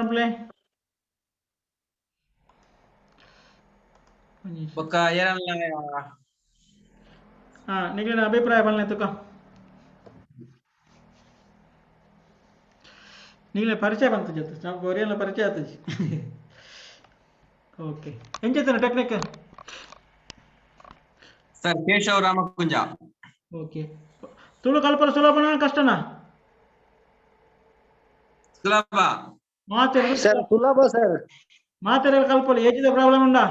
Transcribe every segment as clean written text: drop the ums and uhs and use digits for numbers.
ಮನ್ಪುಲೆ. ಬೊಕ್ಕ ಏರಲ್ಲ. ಹಾ, ನಿಕ್ಲೆನ ಅಭಿಪ್ರಾಯ ಪನ್ಲೆ ತುಕ. ನಿಕ್ಲೆ ಪರಿಚಯ ಬಂತು ಜೊತೆ ಒರಿಯಲ್ಲ ಪರಿಚಯ ಆತಜಿ. ಓಕೆ, ಎಂಚೆತ್ತನ technique? Sir Keshav Ramakunja. Okay, Tulu ಕಲ್ಪರ ಸುಲಭನಾ ಕಷ್ಟನಾ? ಸುಲಭ. ಮಾತೆರ್ ಸರ್ ಸುಲಭ ಸರ್. ಮಾತೆರ್ ಕಲ್ಪೊಲಿ. ಏಜಿದ ಪ್ರಾಬ್ಲಮ್ ಉಂಡಾ?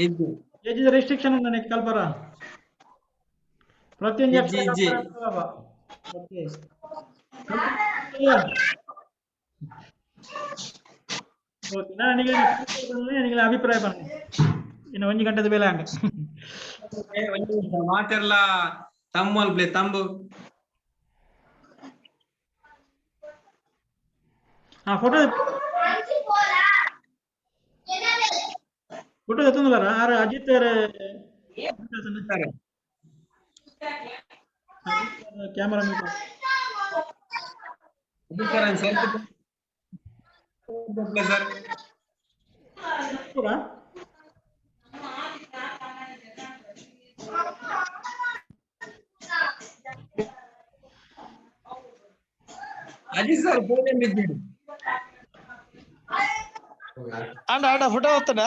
ಇಜ್ಜಿ. ಏಜಿದ ರೆಸ್ಟ್ರಿಕ್ಷನ್ ಉಂಡ ನೆಕ್ ಕಲ್ಪರ? ಪ್ರತಿಯೊಂದು ಇಜ್ಜಿ, ಅಕ್ಷರ ಇಜ್ಜಿ. ಕಲ್ಪರ ಸುಲಭ. ಓಕೆ ಓಕೆ, ನಾನು ನಿಮಗೆ ನಿಮಗೆ ಅಭಿಪ್ರಾಯ ಬನ್ನಿ. ಇನ್ನು ಒಂಜಿ ಗಂಟೆದ ಬೇಲೆ ಹಂಗೆ. ಮಾತೆರ್ಲ ತಮ್ಮಲ್ ಪ್ಲೇ ತಂಬು. ಹಾ, ಫೋಟೋ ಫೋಟೋ ಎತ್ತೊಂದುಲ್ಲಾರ ಆರ್ Ajith sir. Camera. Sir sir. ಪೂರ ಅಜಿತ್ ಸರ್ ಫೋನ್ ಬಿದ್ದಿರಿ. ಅಂಡ ಅಂಡ ಫೋಟೋ ಹೋಗ್ತಾನ.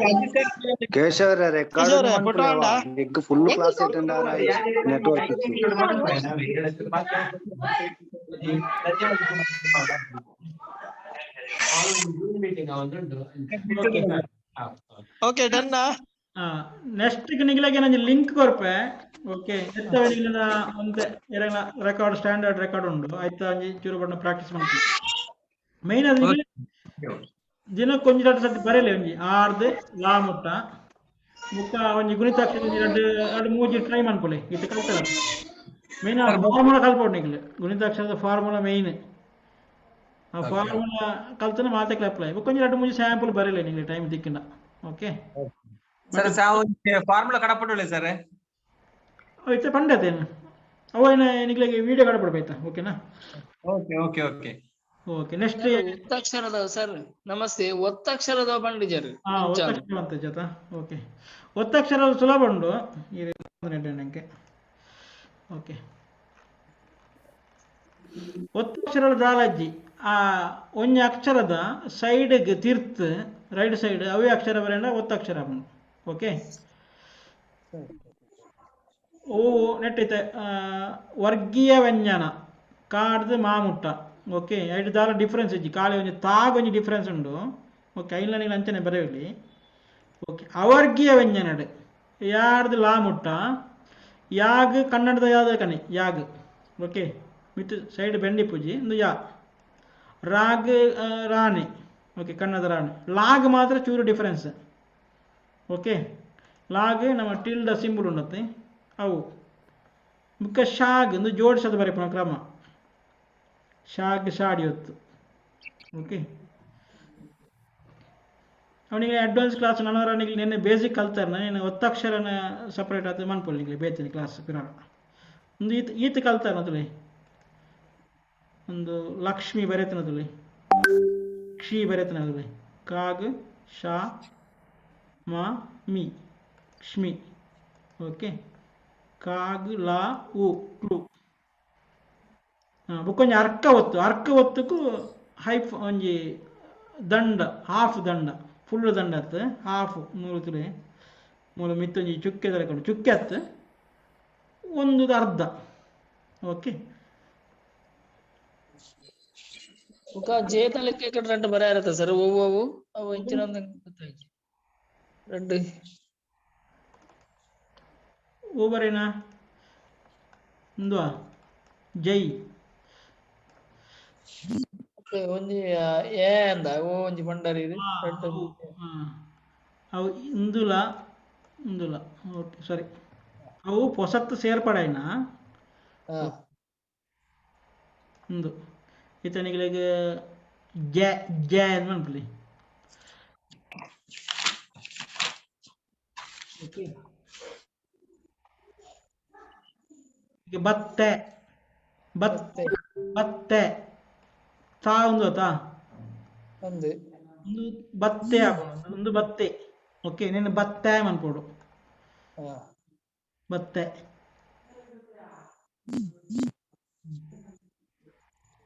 ಅಜಿತ್ ಸರ್. ಕೇಶವರ ರೆಕಾರ್ಡ್. ಕೇಶವ್ರೆ, photo ಉಂಟಾ? Egg full class attend network. Okay, done. ಹಾ, ನೆಕ್ಸ್ಟ್ ನಿಗ್ಲಾಗೆ ನಂಜಿ ಲಿಂಕ್ ಕೊರ್ಪೆ. ಓಕೆ, ಎತ್ತ ನಿಗ್ಲಿನ ಒಂತೆ ಇರೆಗ್ನ ರೆಕಾರ್ಡ್, ಸ್ಟ್ಯಾಂಡರ್ಡ್ ರೆಕಾರ್ಡ್ ಉಂಡು ಆಯ್ತಾ? ಒಂಜಿ ಚೂರು ಬಣ್ಣ ಪ್ರಾಕ್ಟೀಸ್ ಮಾಡ್ತೀವಿ. ಮೈನ್ ಅದು ನಿಗ್ಲೆ ದಿನಕ್ಕೆ ಒಂಜಿ ರಡ್ಡ್ ಸರ್ತಿ ಬರೆಲೆ, ಒಂಜಿ ಆರ್ದ್ ಲಾ ಮುಟ್ಟ. ಬುಕ್ಕ ಒಂಜಿ ಗುಣಿತಾಕ್ಷರ ಒಂಜಿ ರಡ್ಡ್ ರಡ್ಡ್ ಮೂಜಿ ಟ್ರೈ ಮನ್ಪುಲೆ. ಇತ್ತೆ ಕಲ್ತಲ್ಲ, ಮೇನ್ ಫಾರ್ಮುಲಾ ಕಲ್ಪೊಡು ನಿಕ್ಲೆ. ಗುಣಿತಾಕ್ಷರದ ಫಾರ್ಮುಲಾ ಮೇನ್. ಆ ಫಾರ್ಮುಲಾ ಕಲ್ತನ ಮಾತೆಕ್ಲ ಅಪ್ಲೈ. ಬೊಕ್ಕ ಒಂಜಿ ರಡ್ಡ್ ಮೂಜಿ ಸ್ಯಾಂಪಲ್ ಬರೆಲೆ ನಿಕ್ಲೆ ಟೈಮ್ ತಿಕ್ಕಿನ. ಓಕೆ. ಸರ್, ಫಾರ್ಮುಲಾ ಕಡಪಟ್ಟುಳ್ಳೆ ಸರ್. ಇತ್ತೆ ಪಂಡತೇನು ಅವ ಏನ ನಿಕ್ಲೆಗೆ ವಿಡಿಯೋ ಕಡಪಡ್ಬೇಕಾಯ್ತಾ? ಓಕೆನಾ? Okay okay okay. Okay, next. ಒತ್ತಕ್ಷರದ sir, namaste. ಒತ್ತಕ್ಷರದ ಪಂಡಿಜರ್. ಹಾ, ಒತ್ತಕ್ಷರ ಅಂತ ಜೊತ. ಓಕೆ, ಒತ್ತಕ್ಷರ ಸುಲಭ ಉಂಡು ಈ ನಂಗೆ. ಓಕೆ, ಒತ್ತಕ್ಷರ ದಾಲಜ್ಜಿ, ಆ ಒಂಜಿ ಅಕ್ಷರದ ಸೈಡ್ಗೆ ತಿರ್ತ್ ರೈಟ್ ಸೈಡ್ ಅವೇ ಅಕ್ಷರ ಬರೆಂಡ ಒತ್ತಕ್ಷರ ಉಂಡು. ಓಕೆ, ಓ ನೆಟ್ಟೈತೆ. ವರ್ಗೀಯ ವ್ಯಂಜನ ಕಾಡ್ದು ಮಾಮುಟ್ಟ. ಓಕೆ, ಐಟ್ ದಾಲ ಡಿಫ್ರೆನ್ಸ್ ಇಜ್ಜಿ, ಖಾಲಿ ಒಂಜಿ ತಾಗ್ ಒಂಜಿ ಡಿಫ್ರೆನ್ಸ್ ಉಂಡು. ಓಕೆ, ಐನ್ಲ ನೀನು ಅಂಚನೆ ಬರೆಯಲಿ. ಓಕೆ, ಅವರ್ಗೀಯ ವ್ಯಂಜನಡ್ ಯಾರ್ದು ಲಾ ಮುಟ್ಟ ಯಾಗ್ ಕನ್ನಡದ ಯಾವ್ದು ಕಣೆ ಯಾಗ್. ಓಕೆ, ಮಿತ್ ಸೈಡ್ ಬೆಂಡಿ ಪೂಜಿ ಒಂದು ಯಾ ರಾಗ್ ರಾಣಿ. ಓಕೆ, ಕನ್ನಡದ ರಾಣಿ. ಲಾಗ್ ಮಾತ್ರ ಚೂರು ಡಿಫರೆನ್ಸ್. ಓಕೆ, ಲಾಗ್ ನಮ್ಮ ಟಿಲ್ಡ ಸಿಂಬಲ್ ಉಂಡತ್ತೆ ಅವು. ಬುಕ್ಕ ಶಾಗ್ ಒಂದು ಜೋಡಿಸೋದು ಬರೆಪುನ ಕ್ರಮ, ಶಾಗ್ ಶಾಡಿ ಹೊತ್ತು. ಓಕೆ, ಅವನಿಗೆ ಅಡ್ವಾನ್ಸ್ ಕ್ಲಾಸ್ ನನವರ ನಿನ್ನೆ ಬೇಸಿಕ್ ಕಲ್ತಾರೆ. ನಾನು ಒತ್ತಕ್ಷರನ ಸಪ್ರೇಟ್ ಆತ ಮನ್ಪೊಲಿ ನಿಮಗೆ ಬೇತೀನಿ ಕ್ಲಾಸ್ ಪಿರಾಡ. ಒಂದು ಈತ ಈತ ಕಲ್ತಾರ ಅದುಲೆ ಒಂದು ಲಕ್ಷ್ಮಿ ಬರೆತನ ಅದುಲೆ, ಕ್ಷಿ ಬರೆತನ ಅದುಲೆ, ಕಾಗ್ ಶಾ ಮ ಮಿ ಕ್ಷ್ಮಿ. ಓಕೆ, ಕಾಗ್ ಲಾ ಉ ಕ್ಲು. ಬೊಕ್ಕೊಂಜಿ ಅರ್ಕ ಒತ್ತು, ಅರ್ಕ ಒತ್ತುಕು ಹೈಫ್ ಒಂಜಿ ದಂಡ, ಹಾಫ್ ದಂಡ, ಫುಲ್ ದಂಡ ಅತ್ತು ಹಾಫ್ ಮೂರು ತುಲೆ ಮೂಲ ಮಿತ್ತೊಂಜಿ ಚುಕ್ಕೆ ತಲೆಕೊಂಡು ಚುಕ್ಕೆ ಅತ್ತು ಒಂದು ಅರ್ಧ. ಓಕೆ. ಬೊಕ ಜೇತಲಕ್ಕೆ ಕಡೆ ರಡ್ಡ್ ಬರ ಇರತ್ತ ಸರ್. ಒವ್ವು ಅವು ಅವು ಇಂಚಿನ ಗೊತ್ತಾಯ್ತು ರಡ್ಡ್. ಓ ಬರೇನಾ ಇಂದುವ ಜೈ. ಓಕೆ, ಒಂಜಿ ಎ ಅಂದ ಓ ಒಂಜಿ ಭಂಡಾರಿ ಇದು ರಡ್ಡ್. ಅವು ಇಂದುಲ ಇಂದುಲ. ಓಕೆ, ಸಾರಿ, ಅವು ಪೊಸತ್ತು ಸೇರ್ಪಡಾಯಿನ. ಇಂದು ಇತನಿಗಳಿಗೆ ಜ ಜ ಅಂತ ಮನ್ಪುಲಿ. ಓಕೆ. ಈಗ ಬತ್ತೆ, ಬತ್, ಬತ್ತೆ, ತಾ ಒಂದು ಆತಾ? ಒಂದು. ಒಂದು ಬತ್ತೆ ಆಪುಂಡು, ಒಂದು ಬತ್ತೆ. ಓಕೆ, ನಿನ್ನ ಬತ್ತೆ ಮನ್ಪೊಡು. ಬತ್ತೆ.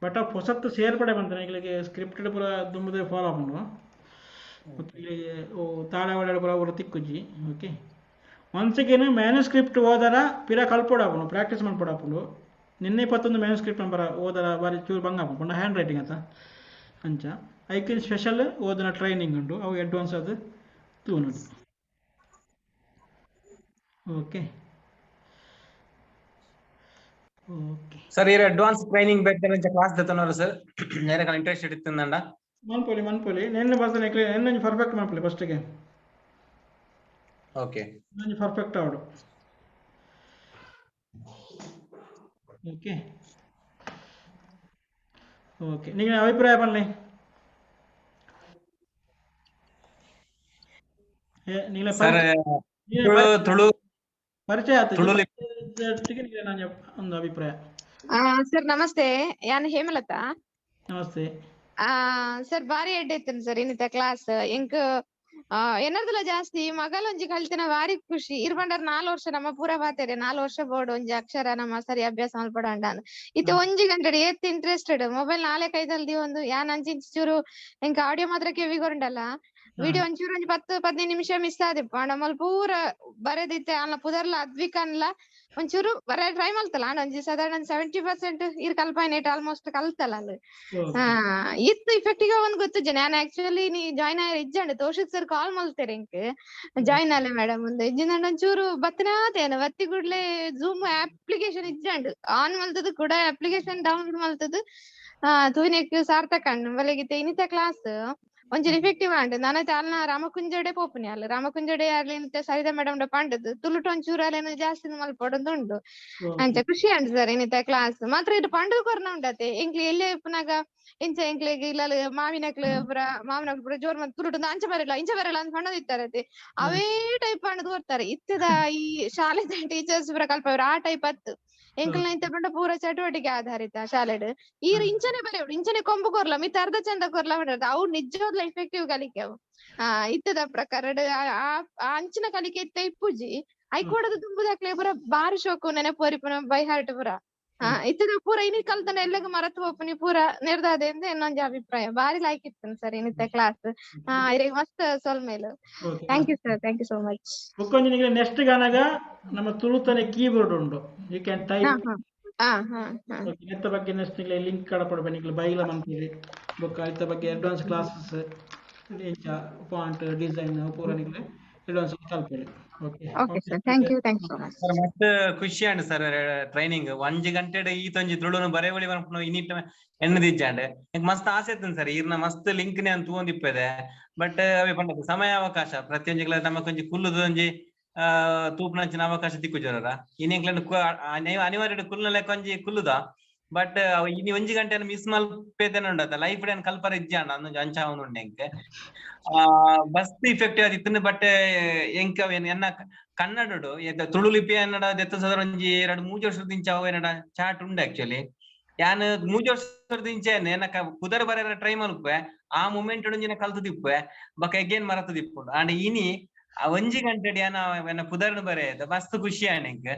ಬಟ್ ಆ ಪೊಸತ್ತು ಸೇರ್ಪಡೆ ಬಂತ ನಿಗಳಿಗೆ ಸ್ಕ್ರಿಪ್ಟೆಡ್ ಪೂರ ದುಂಬುದೇ ಫಾಲೋ ಆಪುಂಡು. ಓಕೆ, ಓ ತಾಳೆ ಒಳಗಡೆ ಪೂರ ಪೂರ ತಿಕ್ಕುಜಿ. ಓಕೆ, ಒನ್ಸ್ ಅಗೇನ್ ಮ್ಯಾನುಸ್ಕ್ರಿಪ್ಟ್ ಓದರ ಪಿರ ಕಲ್ಪೊಡು ಆಪುಂಡು, ಪ್ರಾಕ್ಟೀಸ್ ಮನ್ಪೊಡು ಆಪುಂಡು. ನಿನ್ನೆ 21 ಮ್ಯಾನುಸ್ಕ್ರಿಪ್ಟ್ ನಂಬರ ಓದರ ಬಾರಿ ಚೂರು ಬಂಗ ಆಪುಂಡು, ಪಂಡ ಹ್ಯಾಂಡ್ ರೈಟಿಂಗ್ ಆತ. ಅಂಚ ಐಕಿನ್ ಸ್ಪೆಷಲ್ ಓದನ ಟ್ರೈನಿಂಗ್ ಉಂಡು, ಅವು ಅಡ್ವಾನ್ಸ್ ಅದು ತೂನೊಡು. ಓಕೆ ಓಕೆ ಸರ್, ಈ ಅಡ್ವಾನ್ಸ್ ಟ್ರೈನಿಂಗ್ ಬೇಕಾದ್ರೆ ಕ್ಲಾಸ್ ದತ್ತನವರು ಸರ್, ನೇರ ಇಂಟ್ರೆಸ್ಟ್ ಇತ್ತಂಡ. ಮನ್ಪೊಲಿ ಮನ್ಪೊಲಿ, ನೆನ್ನೆ ಬರ್ತಾನೆ, ನೆನ್ನೆ ಪರ್ಫೆಕ್ಟ್ ಮನ್ಪೊಲಿ ಫಸ್ಟ್ಗೆ. ಓಕೆ. ಒಂಜಿ ಪರ್ಫೆಕ್ಟ್ ಆವಡು. ಓಕೆ ಓಕೆ, ನಿಮಗೆ ಅಭಿಪ್ರಾಯ ಪನ್ಲೆ. ನಿಗಳ ಸರ್, ತುಳು ತುಳು ಪರಿಚಯ ಆತ ತುಳು ನಾನು ಒಂದು ಅಭಿಪ್ರಾಯ. ಸರ್ ನಮಸ್ತೆ, ಯಾನ್ ಹೇಮಲತಾ. ನಮಸ್ತೆ. ಸರ್ ಬಾರಿ ಎಡ್ಡೆ ಇತ್ತೇನೆ ಸರ್ ಇನ್ನಿತ ಕ್ಲಾಸ್. ಎಂಕ್ ಎನ್ನರ್ದಲ ಜಾಸ್ತಿ ಮಗಲ ಒಂಜಿ ಕಲ್ತಿನ ಬಾರಿ ಖುಷಿ. ಇರ್ ಬಂಡರ್ 4 ವರ್ಷ ನಮ್ಮ ಪೂರ ಬಾತೆರೆ 4 ವರ್ಷ ಬೋರ್ಡ್ ಒಂಜಿ ಅಕ್ಷರ ನಮ್ಮ ಸರಿ ಅಭ್ಯಾಸ ಮಲ್ಪಡ ಅಂಡ. ಇತ್ತೆ ಒಂಜಿ ಗಂಟೆ ಏತ್ ಇಂಟ್ರೆಸ್ಟೆಡ್ ಮೊಬೈಲ್ ನಾಲೆ ಕೈದಲ್ದಿ ಒಂದು ಯಾನ್ ಅಂಚಿಂಚಿ ಚೂರು ಎಂಕ್ ಆಡಿಯೋ ಮಾತ್ರ ಕಿವಿಗೊರುಂಡಲ್ಲ, ವಿಡಿಯೋ ಒಂಚೂರು ಒಂಜಿ 10-15 ನಿಮಿಷ ಮಿಸ್ ಆದಿಪ್ಪ. ಅಂಡ ಮಲ್ ಪೂರ ಬರೆದಿತ್ತೆ ಅಲ್ಲ ಪುದರ್ಲ ಅದ್ವಿಕನ್ಲ ಒಂಚೂರು ಬರ ಟ್ರೈ ಮಲ್ತಲ್ಲ ಅಂಡ ಒಂಜಿ ಸಾಧಾರಣ 70% ಇರ್ ಕಲ್ಪಾಯಿನೇಟ್ ಆಲ್ಮೋಸ್ಟ್ ಕಲ್ತಲ್ಲ ಅಲ್ಲಿ. ಇತ್ತು ಇಫೆಕ್ಟಿವ್ ಒಂದ್ ಗೊತ್ತು. ನಾನು ಆಕ್ಚುಲಿ ನೀ ಜಾಯ್ನ್ ಆಯ್ರ ಇಜ್ಜಂಡ ತೋಷಿತ್ ಸರ್ ಕಾಲ್ ಮಲ್ತೇರೆ ಇಂಕ್ ಜಾಯ್ನ್ ಆಲೆ ಮೇಡಮ್ ಮುಂದೆ ಇಜ್ಜಿಂದಂಡ ಒಂಚೂರು ಬತ್ತನಾತೇನ ಬತ್ತಿ ಕೂಡ್ಲೆ ಜೂಮ್ ಅಪ್ಲಿಕೇಶನ್ ಇಜ್ಜಂಡ್ ಆನ್ ಮಲ್ತದ ಕೂಡ ಅಪ್ಲಿಕೇಶನ್ ಡೌನ್ಲೋಡ್ ಮಲ್ತದ ತೂಯಿನೆಕ್ ಸಾರ್ಥಕ ಅಂಡ್ ಬಲೆಗಿತ್ತೆ ಇನ್ನಿತ ಕ್ಲಾಸ್ ಒಂಚೂರು ಇಫೆಕ್ಟಿವ್ ಅಂಡ್. ನಾನೈತೆ ಅಲ್ನ ರಾಮಕುಂಜಡೆ ಪೋಪುನಿ ಅಲ್ಲ ರಾಮಕುಂಜಡೆ ಅಲ್ಲಿ ಸರಿತಾ ಮೇಡಮ್ ಪಂಡದು ತುಳುಟು ಒಂಚೂರು ಅಲ್ಲೇನು ಜಾಸ್ತಿ ಮಲ್ಪೊಡೊಂದು ಉಂಡು. ಅಂಚ ಖುಷಿ ಅಂಡ್ ಸರ್ ಇನ್ನಿತ ಕ್ಲಾಸ್ ಮಾತ್ರ. ಇದು ಪಂಡು ಕೊರ್ನ ಉಂಡತೆ ಎಂಕ್ಲೆ ಎಲ್ಲೇ ಇಪ್ಪುನಾಗ ಇಂಚ ಎಂಕ್ಲೆಗ್ ಇಲ್ಲ ಮಾವಿನಕ್ಲು ಪುರ ಮಾವಿನಕ್ಲು ಪುರ ಜೋರ್ ಮಂತ್ ತುಳುಟು ಅಂಚ ಬರಲ್ಲ ಇಂಚ ಬರಲ್ಲ ಅಂತ ಪಂಡದಿತ್ತಾರತೆ ಅವೇ ಟೈಪ್ ಪಂಡದು ಕೊರ್ತಾರೆ. ಇತ್ತದ ಈ ಶಾಲೆದ ಟೀಚರ್ಸ್ ಪುರ ಕಲ್ಪವ್ರು ಆ ಟೈಪ್ ಅತ್ತು. ಎಂಕಲ್ನ ಇತ್ತೆ ಪಂಡ ಪೂರ ಚಟುವಟಿಕೆ ಆಧಾರಿತ ಶಾಲೆಡ್ ಈರ್ ಇಂಚನೆ ಬರೆಯೋಡು ಇಂಚನೆ ಕೊಂಬು ಕೊರ್ಲ ಮಿತ್ತ ಅರ್ಧ ಚಂದ ಕೊರ್ಲ ಪಂಡರ್ದ ಅವು ನಿಜವಾದ್ಲ ಎಫೆಕ್ಟಿವ್ ಕಲಿಕೆ ಅವು. ಇತ್ತದ ಪ್ರಕಾರ ಆ ಅಂಚಿನ ಕಲಿಕೆ ಇತ್ತ ಇಪ್ಪುಜಿ ಐಕೋಡದ ತುಂಬುದಾಕ್ಲೆ ಪೂರ ಬಾರಿ ಶೋಕು ನೆನಪು ಬೈ ಹಾರ್ಟ್ ಪೂರ. ಇತ್ತದ ಪೂರ ಇನಿ ಕಲ್ತನ ಎಲ್ಲಗ ಮರತು ಪೋಪುನಿ ಪೂರ ನಿರ್ದಾದೆ ಅಂತ ಇನ್ನೊಂದು ಅಭಿಪ್ರಾಯ. ಬಾರಿ ಲೈಕ್ ಇತ್ತು ಸರ್ ಇನ್ನಿತ್ತ ಕ್ಲಾಸ್. ಇರೆಗ್ ಮಸ್ತ್ ಸೊಲ್ಮೆಲು. Thank you sir, thank you so much. ಬೊಕ್ಕೊಂಜಿ next ಗಾನಾಗ ನಮ್ಮ ತುಳುತನೆ ಕೀಬೋರ್ಡ್ ಉಂಡು, you can type. ನೆತ್ತ ಬಗ್ಗೆ ನೆಕ್ಸ್ಟ್ ಲಿಂಕ್ ಕಡಪಡ ನಿಕ್ಲೆ ಬೈಲ ಮನ್ಪುಲಿ. ಬೊಕ್ಕ ಇತ್ತ ಬಗ್ಗೆ ಅಡ್ವಾನ್ಸ್ ಕ್ಲಾಸಸ್ ಇಂಚ ಫಾಂಟ್ ಡಿಸೈನ್ ಪೂರ ನಿಕ್ಲೆ advance ಕಲ್ಪೊಲಿ. Okay okay sir, thank you, thank you so much sir. ಮಸ್ತ್ ಖುಷಿ ಅಂಡ್ ಸರ್ ಟ್ರೈನಿಂಗ್ ಒಂಜಿ ಗಂಟೆಡ್ ಈತೊಂಜಿ ತುಳುನು ಬರೆವಳಿ ಮನ್ಪುನು ಇನ್ನಿಟ್ಟ ಎಣ್ಣದಿಜ್ಜಾಂಡ್ ಎಂಕ್ ಮಸ್ತ್ ಆಸೆ ಇತ್ತು ಸರ್. ಈರ್ನ ಮಸ್ತ್ ಲಿಂಕ್ ನೆ ಅಂತ ತೂವೊಂದಿಪ್ಪೆದೆ. ಬಟ್ ಅವೇ ಪಂಡದು ಸಮಯಾವಕಾಶ ಪ್ರತಿಯೊಂಜಿಗ್ಲ ನಮಕೊಂಜಿ ಕುಲ್ಲುದು ಒಂಜಿ ತೂಪುನಂಚಿನ ಅವಕಾಶ ತಿಕ್ಕುಜರ ಇನಿ ಎಂಕ್ಲೆನ್ ಅನಿವಾರ್ಯ ಕುಲ್ಲುನ ಲೆಕ್ಕ ಒಂಜಿ ಕುಲ್ಲುದ. ಬಟ್ ಇನಿ ಒಂಜಿ ಗಂಟೆ ಮಿಸ್ ಮಲ್ಪೇತೇನೆ ಉಂಡತ ಲೈಫ್ ಡ್ ಕಲ್ಪರ ಇಜ್ಜಾಂಡ ಅಂದ್ ಅಂಚ ಉಂಡು ಎಂಕ್. Bus effective ಆದಿತ್ತುಂಡು. ಬಟ್ ಎಂಕ್ ಅವೇನ್ ಎನ್ನ ಕನ್ನಡಡು ತುಳು ಲಿಪಿ ಎನ್ನಡ ದೆತ್ತ ಸದರ ಒಂಜಿ 2-3 ವರ್ಷದಿಂಚ ಅವು ಎನ್ನಡ ಚಾಟ್ ಉಂಡು ಆಕ್ಚುಲಿ. ಯಾನ್ 3 ವರ್ಷದಿಂಚ ಎನ್ನ ಪುದರ್ ಬರೆಯರ ಟ್ರೈ ಮಲ್ಪುವೆ ಆ ಮೂಮೆಂಟ್ ಒಂಜಿನ ಕಲ್ತು ದಿಪ್ಪುವೆ ಬೊಕ ಎಗೇನ್ ಮರತು ದಿಪ್ಪುಂಡು. ಅಂಡ್ ಇನಿ ಆ ಒಂಜಿ ಗಂಟೆ ಯಾನ ಎನ್ನ ಪುದರ್ನು ಬರೆಯದ ಮಸ್ತ್ ಖುಷಿ ಆಂಡ್ ಎಂಕ್.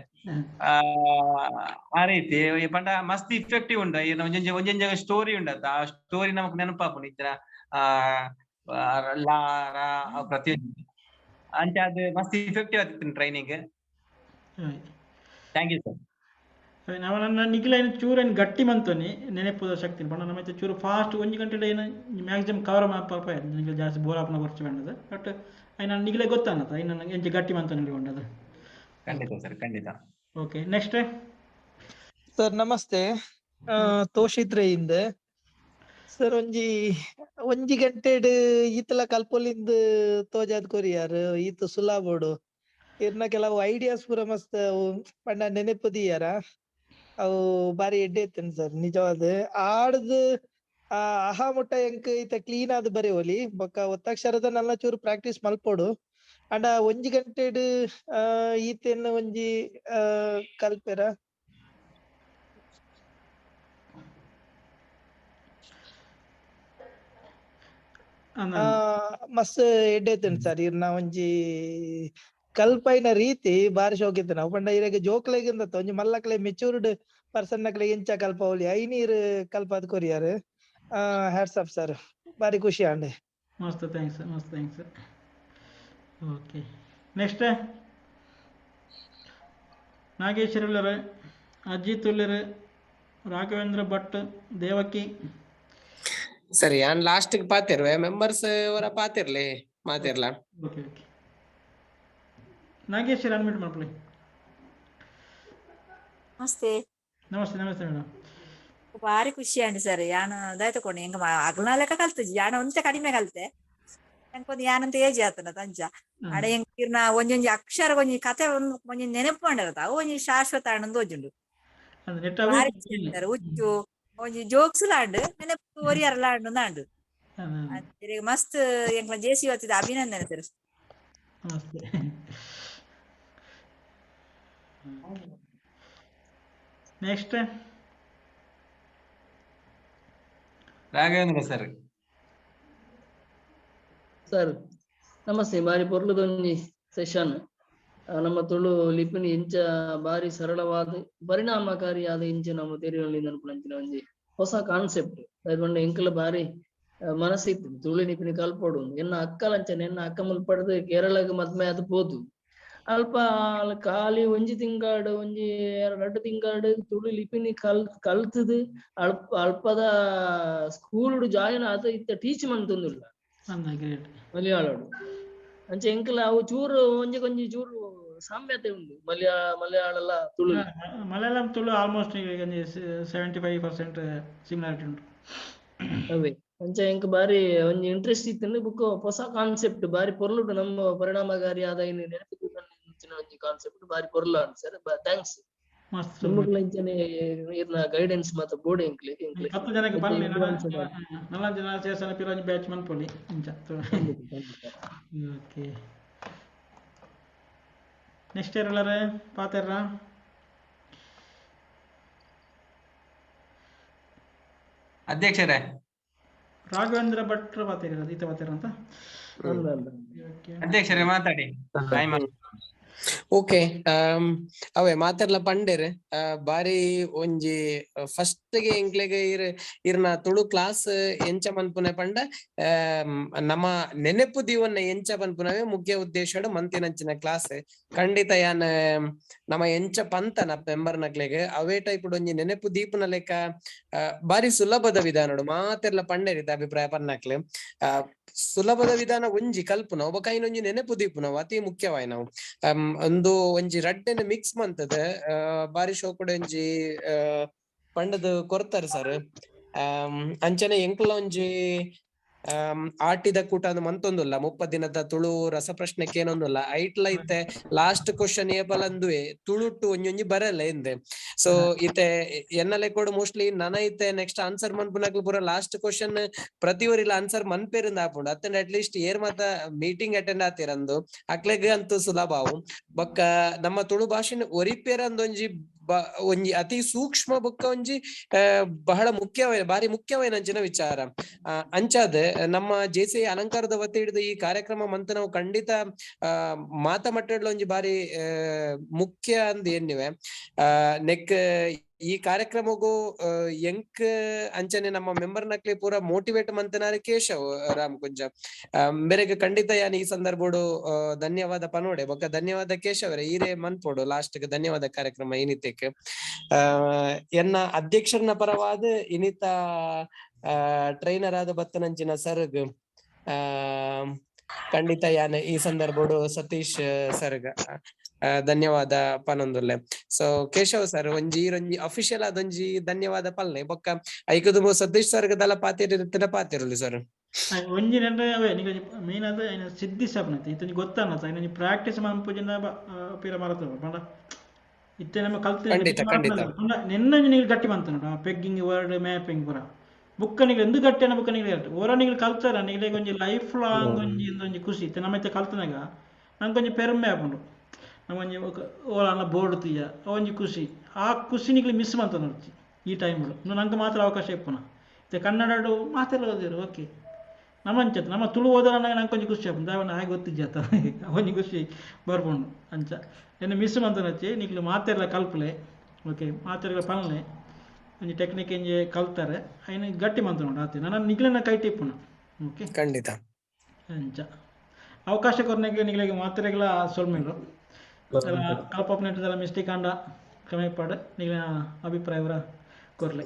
ಆ ರೀತಿ ಪಂಡ ಮಸ್ತ್ ಇಫೆಕ್ಟಿವ್ ಉಂಡು. ಒಂಜೊಂಜಿ ಒಂಜೊಂಜಿ ಸ್ಟೋರಿ ಉಂಡತ್ತ ಆ ಸ್ಟೋರಿ ನಮಕ್ ನೆನಪಾಪುಂಡು ಇತ್ರ ಲಾ ರಾ ಪ್ರತಿಯೊಂದು ಅಂಚ ಅದು ಮಸ್ತ್ ಇಫೆಕ್ಟಿವ್ ಆತಿತ್ತು ಟ್ರೈನಿಂಗ್. Thank you sir. ನಾವ ನನ್ನ ನಿಖಿಲ ಏನು ಚೂರು ಏನು ಗಟ್ಟಿ ಮಂತೊನಿ ನೆನಪುದ ಶಕ್ತಿ ಪಂಡ ನಮ್ಮ ಚೂರು ಫಾಸ್ಟ್ ಒಂಜಿ ಗಂಟೆ ಏನು ಮ್ಯಾಕ್ಸಿಮಮ್ ಕವರ್ ಮಾಲ್ಪ ನಿಖಿಲ ಜಾಸ್ತಿ ಬೋರ್ ಆಪುನ ಖರ್ಚು ಬೇಡದು. ಬಟ್ ಐನ ನಿಖಿಲ ಗೊತ್ತಾನತ ಐನ ಎಂಚ ಗಟ್ಟಿ ಮಂತೊನಿ ಉಂಡದು. ಖಂಡಿತ ಸರ್, ಖಂಡಿತ. ಓಕೆ, ನೆಕ್ಸ್ಟ್ ಸರ್ ನಮಸ್ತೆ. ತೋಷಿತ್ ರೈ ಇಂದ್ ಸರ್. ಒಂಜಿ ಒಂಜಿ ಗಂಟೆಡ್ ಈತಲ ಕಲ್ಪೊಲಿಂದ್ ತೋಜಾದ್ ಕೊರಿಯಾರ್ ಈತ್ ಸುಲಾಬೋಡು ಇರ್ನ ಕೆಲವು ಐಡಿಯಾಸ್ ಪೂರ ಮಸ್ತ್ ಪಂಡ ನೆನಪು ದೀಯರ ಅವು ಬಾರಿ ಎಡ್ಡೆ ಇತ್ತೇನೆ ಸರ್ ನಿಜವಾದ. ಆಡ್ದ್ ಅಹ ಮುಟ್ಟ ಎಂಕ್ ಈತ ಕ್ಲೀನ್ ಆದ್ ಬರೆವೊಲಿ ಬೊಕ್ಕ ಒತ್ತಕ್ಷರದ ನಲ್ಲ ಚೂರು ಪ್ರಾಕ್ಟೀಸ್ ಮಲ್ಪೊಡು. ಅಂಡ ಒಂಜಿ ಗಂಟೆಡ್ ಈತೆನ್ ಒಂಜಿ ಕಲ್ಪೆರ ಮಸ್ತ್ ಎಡ್ಡೆ ಇತ್ತುಂಡು ಸರ್ ಇರ್ನ ಒಂಜಿ ಕಲ್ಪೈನ ರೀತಿ ಬಾರಿ ಶೋಕಿತ್ತು. ನಾವು ಪಂಡ ಇರೆಗ್ ಜೋಕ್ಲೆಗ್ ಇಂದತ್ತ ಒಂಜಿ ಮಲ್ಲಕ್ಲೆ ಮೆಚೂರ್ಡ್ ಪರ್ಸನ್ ನಕ್ಲೆ ಎಂಚ ಕಲ್ಪವೊಲಿ ಐನೀರ್ ಕಲ್ಪದ್ ಕೊರಿಯರ್. ಹ್ಯಾಟ್ಸ್ ಆಫ್ ಸರ್, ಬಾರಿ ಖುಷಿ ಆಂಡ್. ಮಸ್ತ್ thanks, ಮಸ್ತ್ thanks. Okay, next Nageswara ಉಲ್ಲೆರ್, ಅಜಿತ್ ಉಲ್ಲೆರ್, ರಾಘವೇಂದ್ರ ಭಟ್, ದೇವಕಿ. ಸರಿ, ಯಾನ್ ಲಾಸ್ಟ್ ಪಾತಿರ್ವೆ ಮೆಂಬರ್ಸ್ ಅವರ ಪಾತಿರ್ಲಿ ಮಾತಿರ್ಲ. ಓಕೆ ಓಕೆ, ನಾಗೇಶ್ವರ ಅನ್ಮ್ಯೂಟ್ ಮಾಡ್ಕೊಳ್ಳಿ. ನಮಸ್ತೆ. ನಮಸ್ತೆ ನಮಸ್ತೆ ಮೇಡಮ್. ಬಾರಿ ಖುಷಿ ಆಂಡ್ ಸರ್. ಯಾನ್ ದಾಯ ತಕೊಂಡು ಎಂಕ ಅಗ್ಲನ ಲೆಕ್ಕ ಕಲ್ತುಜಿ, ಯಾನ ಒಂತೆ ಕಡಿಮೆ ಕಲ್ತೆ. ಎಂಕೊಂದು ಯಾನಂತ ಏಜ್ ಆತನ ತಂಚ ಅಡ ಎಂಕ್ ಇರ್ನ ಒಂಜೊಂಜಿ ಅಕ್ಷರ ಒಂಜಿ ಕತೆ ಒಂಜಿ ನೆನಪು ಮಾಡದ ಅವು ಒಂಜಿ ಶಾಶ್ವತ ಆಂಡ್ ಒಂಜುಂಡು. ಅಂದ್ರೆ ನೆಟ್ ಅವು ಬಾರಿ ಖುಷಿ ಆಂಡ್ ಸರ್. ಉಚ್ಚು ಒಂಜಿ ಜೋಕ್ಸ್ ಲಾಂಡ್ ನೆನಪು ಒರಿಯರ ಲಾಂಡ್ ಉಂದಾಂಡ್. ಮಸ್ತ್ ಎಂಕ್ಲ ಜೇಸಿ ಹೊತ್ತಿದ ಅಭಿನಂದನೆ sir. Namaste. Next Raghavendra sir. Sir namaste. ಬಾರಿ ಪೊರ್ಲುದೊಂಜಿ ಸೆಷನ್. ನಮ್ಮ ತುಳು ಲಿಪಿನಿ ಇಂಚ ಬಾರಿ ಸರಳವಾದ ಪರಿಣಾಮಕಾರಿಯಾದ ಇಂಚ ನಮ್ಮ ತೆರಿಯೊಂದು ಅನ್ಪುನಂಚಿನ ಒಂಜಿ ಹೊಸ ಕಾನ್ಸೆಪ್ಟ್ ಪಂಡ ಎಂಕಲ ಬಾರಿ ಮನಸ್ಸಿತ್ತು ತುಳು ಲಿಪಿನಿ ಕಲ್ಪೊಡು. ಎನ್ನ ಅಕ್ಕಲಂಚನೆ ಎನ್ನ ಅಕ್ಕ ಮುಲ್ಪಡ್ದು ಕೇರಳಗ್ ಮದ್ಮೆ ಆದ್ ಪೋದು ಅಲ್ಪ ಖಾಲಿ ಒಂಜಿ ತಿಂಗಾಡು ಒಂಜಿ ರಡ್ಡ್ ತಿಂಗಾಡು ತುಳು ಲಿಪಿನಿ ಕಲ್ತದು ಅಲ್ಪ ಅಲ್ಪದ ಸ್ಕೂಲ್ ಜಾಯಿನ್ ಆದ್ ಇತ್ತ ಟೀಚ್ ಮಂತೊಂದುಲ್ಲ ಮಲಯಾಳಡು. ಅಂಚೆ ಎಂಕಲ ಅವು ಚೂರು ಒಂಜಿ ಒಂಜಿ ಚೂರು ಸಾಮ್ಯತೆ ಉಂಡು ಮಲಯಾಳಲ ತುಳು. ಮಲಯಾಳಂ ತುಳು ಆಲ್ಮೋಸ್ಟ್ 75% ಸಿಮಿಲಾರಿಟಿ ಉಂಟು. ಅವೇ ಅಂಚೆ ಎಂಕ್ ಬಾರಿ ಒಂಜಿ ಇಂಟ್ರೆಸ್ಟ್ ಇತ್ತು. ಬುಕ್ ಹೊಸ ಕಾನ್ಸೆಪ್ಟ್ ಬಾರಿ ಪೊರ್ಲುಡು ನಮ್ಮ ಪರಿಣಾಮಕಾರಿ ಆದ ಒಂಜಿ ಕಾನ್ಸೆಪ್ಟ್ ಬಾರಿ ಪೊರ್ಲು ಸರ್. Thanks. ನಿಮ್ಮಗ್ಲ ಇಂಚನೆ ಇರ್ನ ಗೈಡೆನ್ಸ್ ಮಾತ ಬೋರ್ಡ್ ಎಂಕ್ಲೆ ಎಂಕ್ಲೆ 10 ಜನಕ್ಕೆ ಪನ್ಲೆ, 4 ಜನ ಸೇರ್ಸನ ಪಿರ ಒಂಜಿ ಬ್ಯಾಚ್ ಮನ್ಪೊಲಿ ಇಂಚ. ಓಕೆ, ನೆಕ್ಸ್ಟ್ ಇಯರ್ ಎಲ್ಲಾರೆ ಪಾತೆರ್ರ. ಅಧ್ಯಕ್ಷರೇ ರಾಘವೇಂದ್ರ ಭಟ್ರು ಪಾತೆರ ಈತ ಪಾತೆರ ಅಂತ. ಅಧ್ಯಕ್ಷರೇ ಮಾತಾಡಿ. ಓಕೆ, ಅವೇ ಮಾತೆರ್ಲ ಪಂಡೇರ್ ಬಾರಿ ಒಂಜಿ ಫಸ್ಟ್ ಗೆ ಎಂಕ್ಲೆಗ್ ಇರ್ನ ತುಳು ಕ್ಲಾಸ್ ಎಂಚ ಮನ್ಪುನೆ ಪಂಡ ನಮ್ಮ ನೆನಪು ದೀವನ್ನ ಎಂಚ ಪನ್ಪುನವೇ ಮುಖ್ಯ ಉದ್ದೇಶಡ್ ಮಂತಿನಂಚಿನ ಕ್ಲಾಸ್. ಖಂಡಿತ ಯಾನ್ ನಮ್ಮ ಎಂಚ ಪಂತನ ಮೆಂಬರ್ ನಕ್ಲೆಗ್ ಅವೇ ಟೈಪ್ ಒಂಜಿ ನೆನಪು ದೀಪನ ಲೆಕ್ಕ ಬಾರಿ ಸುಲಭದ ವಿಧಾನಡು ಮಾತೆರ್ಲ ಪಂಡೇರಿತ ಅಭಿಪ್ರಾಯ ಪನ್ನಕ್ಲೆ. ಸುಲಭದ ವಿಧಾನ ಒಂಜಿ ಕಲ್ಪುನ ಒಬ್ಬ ಕೈನೊಂಜಿ ನೆನಪು ದೀಪುನವು ಅತಿ ಮುಖ್ಯವಾಯಿ ನಾವು ಒಂದು ಒಂಜಿ ರಡ್ಡೆನ ಮಿಕ್ಸ್ ಮಂತದ ಬಾರಿ ಶೋಕುಡು ಒಂಜಿ ಪಂಡದ ಕೊರ್ತಾರೆ ಸರ್. ಅಂಚನೆ ಎಂಕುಲ ಒಂಜಿ ಆಟಿದ ಕೂಟ ಅಂದ್ ಮಂತೊಂದುಲ್ಲ 30 ದಿನದ ತುಳು ರಸಪ್ರಶ್ನೆಕ್ಕೆ ಏನೊಂದುಲ್ಲ ಐಟ್ಲ ಇತ್ತೆ ಲಾಸ್ಟ್ ಕ್ವಶನ್ ಏಪಲ್ ಅಂದುವೆ ತುಳುಟ್ಟು ಒಂಜೊಂಜಿ ಬರಲ್ಲ ಎಂದೆ. ಸೊ ಇತ್ತೆ ಎನ್ನಲೆ ಕೂಡ ಮೋಸ್ಟ್ಲಿ ನನ ಇತ್ತೆ ನೆಕ್ಸ್ಟ್ ಆನ್ಸರ್ ಮನ್ಪುನಕ್ಲು ಪೂರ ಲಾಸ್ಟ್ ಕ್ವಶನ್ ಪ್ರತಿ ಒರಿಲ ಆನ್ಸರ್ ಮನ್ಪೇರಿಂದ ಆಪುಂಡು ಅತ್ತಂಡ ಅಟ್ಲೀಸ್ಟ್ ಏರ್ ಮಾತ ಮೀಟಿಂಗ್ ಅಟೆಂಡ್ ಆತಿರಂದು ಅಕ್ಲೆಗ್ ಅಂತೂ ಸುಲಭ ಅವು. ಬೊಕ್ಕ ನಮ್ಮ ತುಳು ಭಾಷೆನ ಒರಿಪೇರ ಅಂದೊಂಜಿ ಒಂಜಿ ಅತಿ ಸೂಕ್ಷ್ಮ ಬೊಕ್ಕ ಒಂಜಿ ಬಹಳ ಮುಖ್ಯವಾದ ಬಾರಿ ಮುಖ್ಯವಾಯಿನಂಚಿನ ವಿಚಾರ. ಅಂಚಾದ ನಮ್ಮ ಜೆಸಿ ಅಲಂಕಾರದ ವತಿ ಹಿಡಿದು ಈ ಕಾರ್ಯಕ್ರಮ ಮಂತ ನಾವು ಖಂಡಿತ ಮಾತ ಮಟ್ಟಡ್ಲ ಒಂಜಿ ಬಾರಿ ಮುಖ್ಯ ಅಂದ್ ಎನ್ನಿವೆ. ನೆಕ್ ಈ ಕಾರ್ಯಕ್ರಮಗೂ ಎಂಕ್ ಅಂಚನೆ ನಮ್ಮ ಮೆಂಬರ್ ನಕ್ಲೆ ಪೂರ ಮೋಟಿವೇಟ್ ಮಂತನಾರೆ ಕೇಶವ್ ರಾಮ್ ಕುಂಜ ಮೇರೆಗೆ ಖಂಡಿತ ಯಾನ್ ಈ ಸಂದರ್ಭಡು ಧನ್ಯವಾದ ಪನೋಡೆ. ಬೊಕ್ಕ ಧನ್ಯವಾದ ಕೇಶವರೇ ಈರೇ ಮನ್ಪೋಡು ಲಾಸ್ಟ್ ಧನ್ಯವಾದ ಕಾರ್ಯಕ್ರಮ ಇನಿತೆಕ್. ಎನ್ನ ಅಧ್ಯಕ್ಷರನ ಪರವಾದ ಇನಿತ ಟ್ರೈನರ್ ಆದ ಬತ್ತನಂಚಿನ ಸರ್ಗ್ ಖಂಡಿತ ಯಾನ್ ಈ ಸಂದರ್ಭಡು ಸತೀಶ್ ಸರ್ಗ್ ಧನ್ಯವಾದ ಪನೊಂದುಲ್ಲೆ. ಸೊ ಕೇಶವ್ ಸರ್ ಒಂಜಿ ಈರೊಂಜಿ ಅಫಿಷಿಯಲ್ ಆದೊಂಜಿ ಧನ್ಯವಾದ ಪಲ್ಲೆ ಬೊಕ್ಕ ಐಕುದು ಸತೀಶ್ ಸರ್ ದಲ ಪಾತಿರ ಪಾತಿರಲಿ ಸರ್. ಒಂಜಿ ನೆಂಡ ಅವೇ ನಿಂಗೆ ಮೇನ್ ಆದ ಐನ ಸಿದ್ಧಿ ಸಪ್ನತೆ ಇತ್ತೊಂಜಿ ಗೊತ್ತಾನತ ಐನೊಂಜಿ ಪ್ರಾಕ್ಟೀಸ್ ಮನ್ಪುಜಿನ ಪಿರ ಮರತ ಪಂಡ ಇತ್ತೆ ನಮ್ಮ ಕಲ್ತ ಖಂಡಿತ ಖಂಡಿತ ನಿನ್ನಂಜಿ ನೀವು ಗಟ್ಟಿ ಮಂತ ನೋಡು ಪೆಗ್ಗಿಂಗ್ ವರ್ಡ್ ಮ್ಯಾಪಿಂಗ್ ಪೂರ ಬುಕ್ಕ ನಿಗೆ ಎಂದು ಗಟ್ಟಿ ಅನ್ನ ಬುಕ್ಕ ನಿಗೆ ಓರ ನಿಗೆ ಕಲ್ತಾರ ನಿಗೆ ಒಂಜಿ ಲೈಫ್ ಲಾಂಗ್ ಒಂಜಿ ಒಂಜಿ ಖುಷಿ ಇತ್ತೆ ನಮ್ಮ ಇತ್ತೆ ಕಲ್ತನಾಗ ನಂಗೆ ಒಂಜಿ ಪೆರ್ಮೆ ಆಪುಂಡು ನಮ್ಮೊಂಜಿ ಓಲ ಬೋರ್ಡ್ ತೀಯ ಒಂಜಿ ಖುಷಿ ಆ ಖುಷಿ ನಿಗ್ಲಿ ಮಿಸ್ ಮಂತ ನೋಡ್ಚಿ ಈ ಟೈಮ್ ನಂಗೆ ಮಾತ್ರ ಅವಕಾಶ ಇಪ್ಪುನ ಇತ್ತೆ ಕನ್ನಡ ಮಾತೆಲ್ಲ ಓದಿರು ಓಕೆ ನಮ್ಮ ಅಂಚತ್ ನಮ್ಮ ತುಳು ಓದೋಣ ನಂಗೆ ಒಂಜಿ ಖುಷಿ ಆಪುಂಡು. ದಾಯೆ ಆಯ್ ಗೊತ್ತಿಜ್ಜಿ ಅತ್ತ, ಒಂಜಿ ಖುಷಿ ಬರ್ಪುಂಡು. ಅಂಚ ಎನ್ನ ಮಿಸ್ ಮಂತನಚ್ಚಿ ನಿಕ್ಲು ಮಾತೆರ್ಲ ಕಲ್ಪಲೆ. ಓಕೆ, ಮಾತೆರ್ಲ ಪನ್ಲೆ ಒಂಜಿ ಟೆಕ್ನಿಕ್ ಎಂಜಿ ಕಲ್ತಾರೆ, ಐನ್ ಗಟ್ಟಿ ಮಂತುಂಡು ಆತೆ ನನ್ನ ನಿಕ್ಲೆನ ಕೈ ಟಿಪ್ಪುನ. ಓಕೆ, ಖಂಡಿತ. ಅಂಚ ಅವಕಾಶ ಕೊರ್ನೆಗೆ ನಿಕ್ಲೆಗ್ ಮಾತೆರೆಗ್ಲ ಸೊಲ್ಮೆಲು. ಕಲ್ಪಪ್ನೆಟ್ಟದಲ್ಲ ಮಿಸ್ಟೇಕ್ ಆಂಡ ಕ್ಷಮೆ ಪಾಡ್, ನಿಕ್ಲೆನ ಅಭಿಪ್ರಾಯ ಕೊರ್ಲೆ.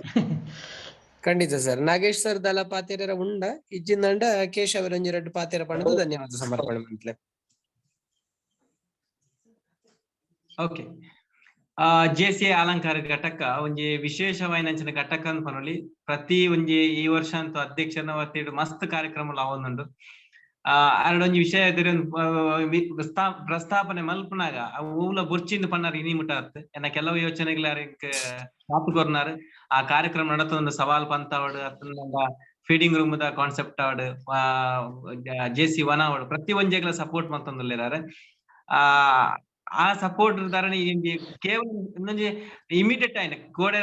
ಖಂಡಿತ ಸರ್. ನಾಗೇಶ್ ಸರ್ ದಲ ಪಾತೆರ ಉಂಡ ಇಜ್ಜಿಂದಂಡ ಕೇಶವರಂಜಿ ರಡ್ಡ್ ಪಾತೆರ ಪಂಡದು ಧನ್ಯವಾದ ಸಮರ್ಪಣೆ ಮಂತ್ಲೆ. ಓಕೆ, ಜೆಸಿ ಅಲಂಕಾರ ಘಟಕ ಒಂಜಿ ವಿಶೇಷವಾಯಿನಂಚಿನ ಘಟಕ ಅಂತ ಪನೊಲಿ. ಪ್ರತಿ ಒಂಜಿ ಈ ವರ್ಷ ಅಂತೂ ಅಧ್ಯಕ್ಷನ ವತಿಡ್ ಮಸ್ತ್ ಕಾರ್ಯಕ್ರಮ ಆವೊಂದುಂಡು. ಅರಡೊಂಜಿ ವಿಷಯ ಪ್ರಸ್ತಾಪನೆ ಮಲ್ಪುನಾಗ ಅವು ಓವ್ಲ ಬೊರ್ಚಿಂದು ಪನ್ನಾರ್ ಇನಿ ಮುಟ ಅತ್. ಎನ್ನ ಕೆಲವು ಯೋಚನೆಗಳ ಕಾಪು ಕೊರ್ನಾರ್. ಆ ಕಾರ್ಯಕ್ರಮ ನಡತೊಂದು ಸವಾಲ್ ಪಂತಾವಡ್ ಅತ್ತಂಡ ಫೀಡಿಂಗ್ ರೂಮ್ ದ ಕಾನ್ಸೆಪ್ಟ್ ಆವಡ್, ಜೆಸಿ ಒನ್ ಆವಡ್, ಪ್ರತಿ ಒಂಜೆಗ್ಲ ಸಪೋರ್ಟ್ ಮಂತೊಂದುಲ್ಲೆರ್. ಆ ಆ ಸಪೋರ್ಟ್ ಧರಣಿ ಕೇವಲ ಇನ್ನೊಂಜಿ ಇಮಿಡಿಯೇಟ್ ಆಯ್ನ ಕೋಡೆ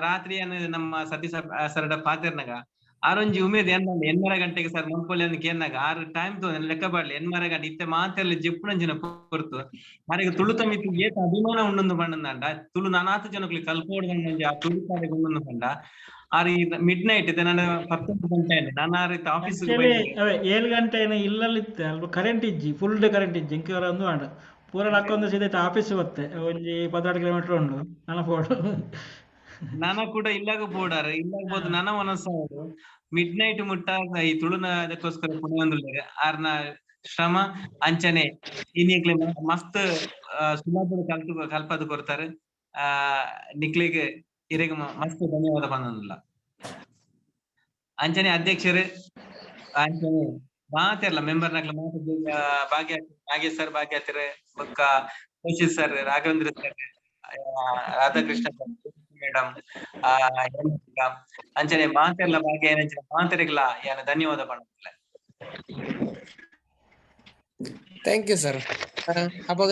ರಾತ್ರಿ ನಮ್ಮ ಸತೀಶ ಸರ್ ಪಾತೆರ್ನಾಗ ಆರೊಂಜಿ ಉಮೇದ್ ಎನ್ನ ಎನ್ಮರ ಗಂಟೆಗೆ ಸರ್ ಮನ್ಪೊಲಿ ಅಂದ್ ಕೇನ್ನಾಗ ಆರು ಟೈಮ್ ತೋ ಲೆಕ್ಕ ಬಾಡ್ಲಿ ಎನ್ಮರ ಗಂಟೆ ಇತ್ತೆ ಮಾತೆಲ್ಲ ಜೆಪ್ಪುನಂಚಿನ ಪೊರ್ತು ಆರೆಗ್ ತುಳು ತಮಿತ್ ಏತ್ ಅಭಿಮಾನ ಉಂಡುಂದು ಪಂಡಂದಾಂಡ ತುಳು ನಾನಾತ್ ಜನಕ್ಲಿ ಕಲ್ಪೋಡು ಒಂಜಿ ಆ ತುಳು ಕಾರ್ಯಗ್ ಉಂಡುಂದು ಪಂಡ ಆರ್ ಈ ಮಿಡ್ ನೈಟ್ ಇತ್ತೆ ನಾನು 19 ಗಂಟೆ ನಾನು ಆರ್ ಆಫೀಸ್ ಅವೇ 7 ಗಂಟೆ ಏನ ಇಲ್ಲಲ್ಲಿ ಇತ್ತೆ ಅಲ್ಪ ಕರೆಂಟ್ ಇಜ್ಜಿ, ಫುಲ್ ಡೇ ಕರೆಂಟ್ ಇಜ್ಜಿ. ಇಂಕ ಒಂದು ಆಂಡ ಪೂರ ಲಕ್ಕೊಂದು ಸೀದಾ ಆಫೀಸ್ ಬತ್ತೆ, ಒಂಜಿ 16 ಕಿಲೋಮೀಟರ್ ಉಂಡು ನನ್ನ ಫೋಟೋ. ನಾನ ಕೂಡ ಇಲ್ಲಾಗ ಬೋಡಾರ ಇಲ್ಲಾಗ ಬೋದು ನನ್ನ ಮನಸ್ಸು ಮಿಡ್ ನೈಟ್ ಮುಟ್ಟ ಈ ತುಳುನ ಅದಕ್ಕೋಸ್ಕರ ಪುಣ್ಯವಂದುಲ್ಲೆರ್. ಆರ್ನ ಶ್ರಮ ಅಂಚನೆ ಇನಿಕ್ಲೆ ಮಸ್ತ್ ಸುಲಭದ ಕಲ್ತು ಕಲ್ಪದ ಕೊರ್ತಾರೆ. ಆ ನಿಕ್ಲೆಗ್ ಇರೆಗ್ ಮಸ್ತ್ ಧನ್ಯವಾದ ಪಂದೊಂದುಲ್ಲ. ಅಂಚನೆ ಅಧ್ಯಕ್ಷರು ಅಂಚನೆ ಮಾತೆರ್ಲ ಮೆಂಬರ್ ನಕ್ಲ ಮಾತ ಭಾಗ್ಯ ನಾಗೇಶ್ ಸರ್ ಭಾಗ್ಯಾತಿರ್ ಬೊಕ್ಕ Koshy sir, Raghavendra sir, Radhakrishna madam, ಅಂಚನೆ ಮಾತೆರ್ಲ ಭಾಗ್ಯ ಏನಂಚನೆ ಮಾತೆರೆಗ್ಲ ಯಾನ ಧನ್ಯವಾದ ಪಂಡೊಂದುಲ್ಲೆ. Thank you sir. ಅಪಗ